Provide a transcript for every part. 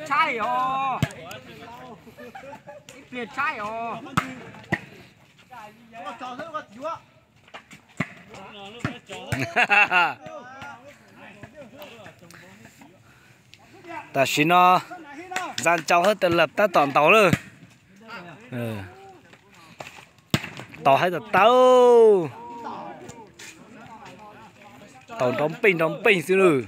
Tshaib os. Ib pliag tshaib os. Tam sim no Zaj Tsau hab Tawm Lawm tab tom ntaus lawm. Ntaus hab tawm tawm. Ntaus nrov npeej nrov npeej xwb lawm.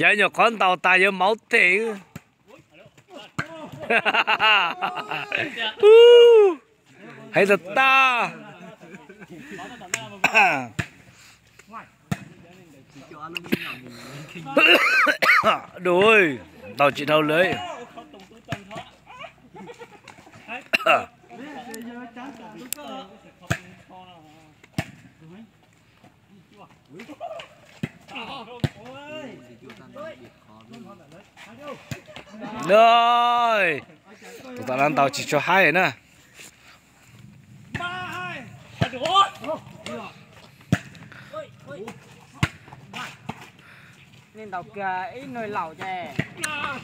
Yawg nyuam qhuav ntaus tas yawg mauv them. Heev tag tag. Dua, ntaus tsis dhau lawm. Tus tom no ntaus tsis tshua haib na.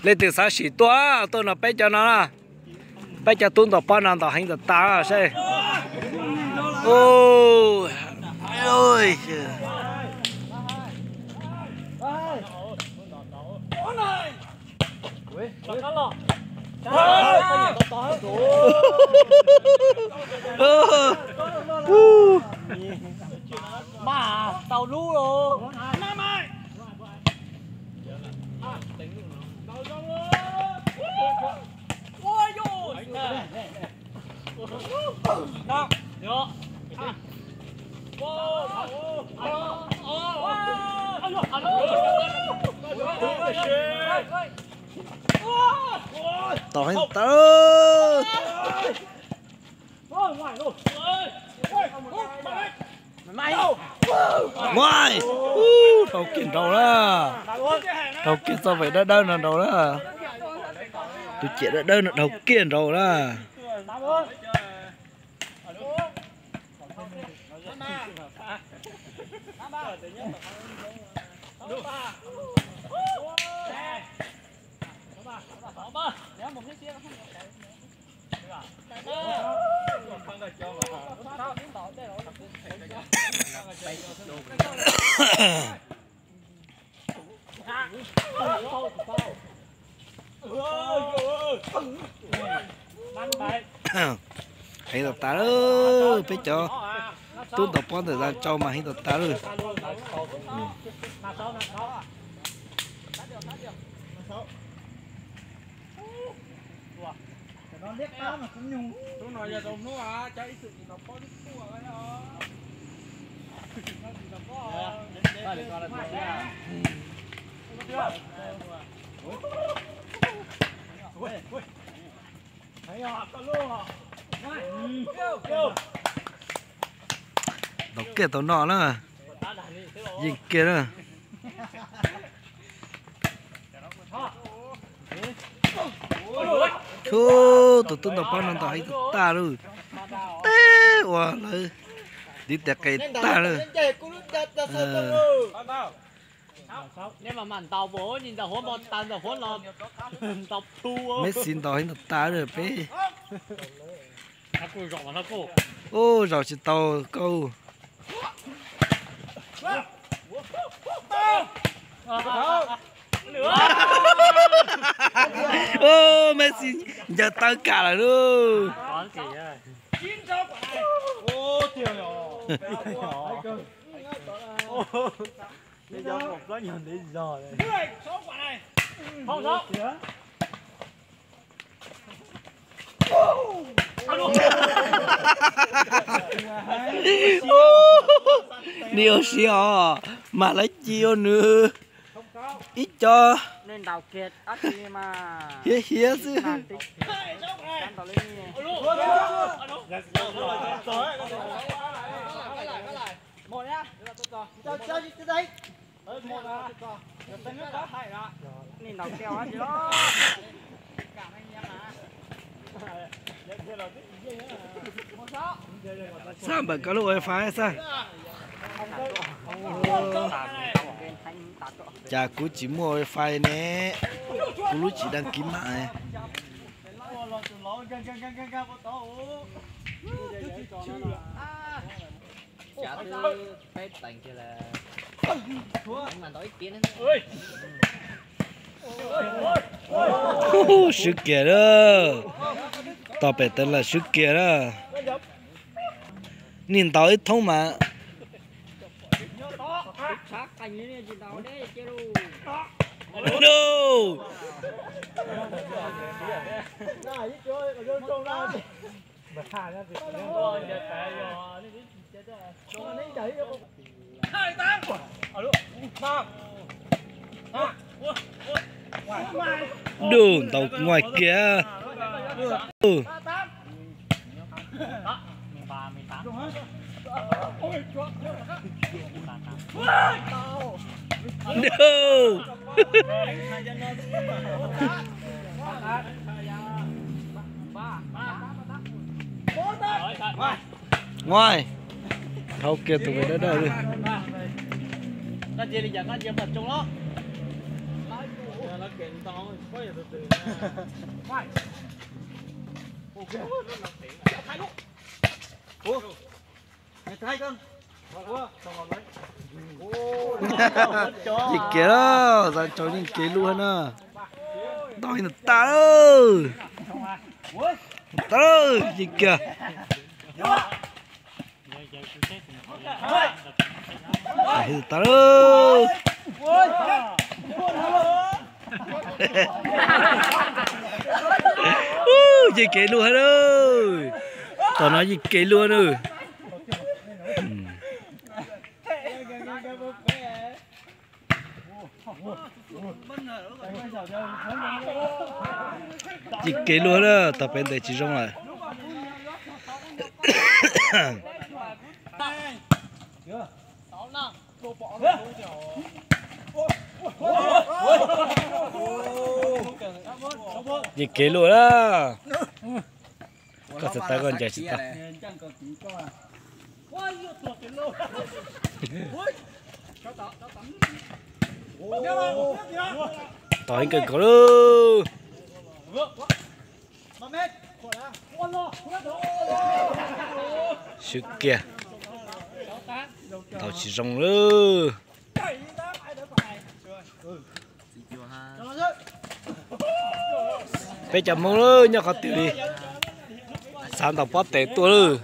Leej twg xav sim tua, tuaj no peb cov no na. Peb cov tub ntaus pob no ntaus heev tas tas saib. Mas tau lub los. Tau heev tas. Muaj, dhau kiag nraud na. Dhau kiag txoj vej dawb dawb no nraud na. Tus ciam dawb dawb no dhau kiag nraud na. Heev tas tas lawm, peb cov tub ntaus pob ntawm Zaj Tsau mas heev tas tas lawm. Ntaus kiag tau no na. Yeej kiag na. Tus tub ntaus pob no ntaus heev tas tas lawm. Teb ua lawv ntiv tes qes tag lawm. Nej mas mam ntaus, ntawm huab npau taws ntawm huab los ntaus plhu. Messi ntaus heev tas tas lawm peb. Ub, zaum tsis tau kauj. Ub, Messi ncaws taw kam lawm lauj. Nws ua si os, mas lawv ci ua nws ib co hiab hiab xwb. Nws ntaus kiag dab tsi los? Xab npawm koj lub wifi xab. Cas kuv tsis muaj wifi ne, kuv lub tsis đăng ký mạng ne. Xwb kiag lawm. Tos pem tawv lawm swb kiag na. Niag ntaus ib thoob mas. Dub ntaus nguaij kiag. Dub. Nguaij. Thau kiag tus dawb dawb li. Yeej kiag lawm, Zab Tsau yeej kiag lub na. Ntaus tas lawm. Tas lawm, yeej kiag. Tas lawm. Yeej kiag lub na. Tom no yeej kiag lub na. Yeej kiag lub na, tau peb ntes tsis zoo lawm. Yeej kiag lub na. Koj txawm tau koj ncaim tsis tau. Tos ib kawg nkaus lawm. Swb kiag. Ntaus tsis zoo lawm. Peb cov Hmoob lawm nyob qhov twg li, xav ntaus pob tes tuaj lawm.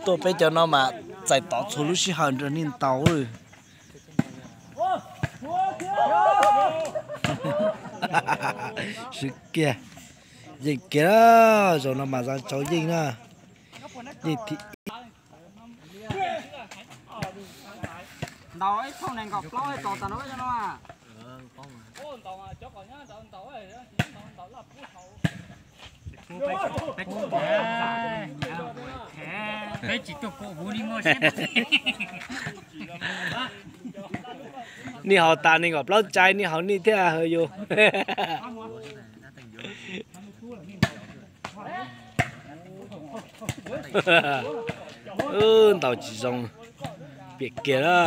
Tuaj peb cov no mas txais tov txhua lub sij hawm nrog nej ntaus lawm. Swb kiag. Yeej kiag, zaum no mas Zab Tsau yeej na. Yeej thib ib. Ntaus ib thooj nees nkaum plaub tos tas no no. Peb tsis tuaj kuv huv li muaj siab. Nej haus tas nees nkaum plaub tsai nej haus nej thiaj yus. Ntaus tsis zoo, piam kiag na.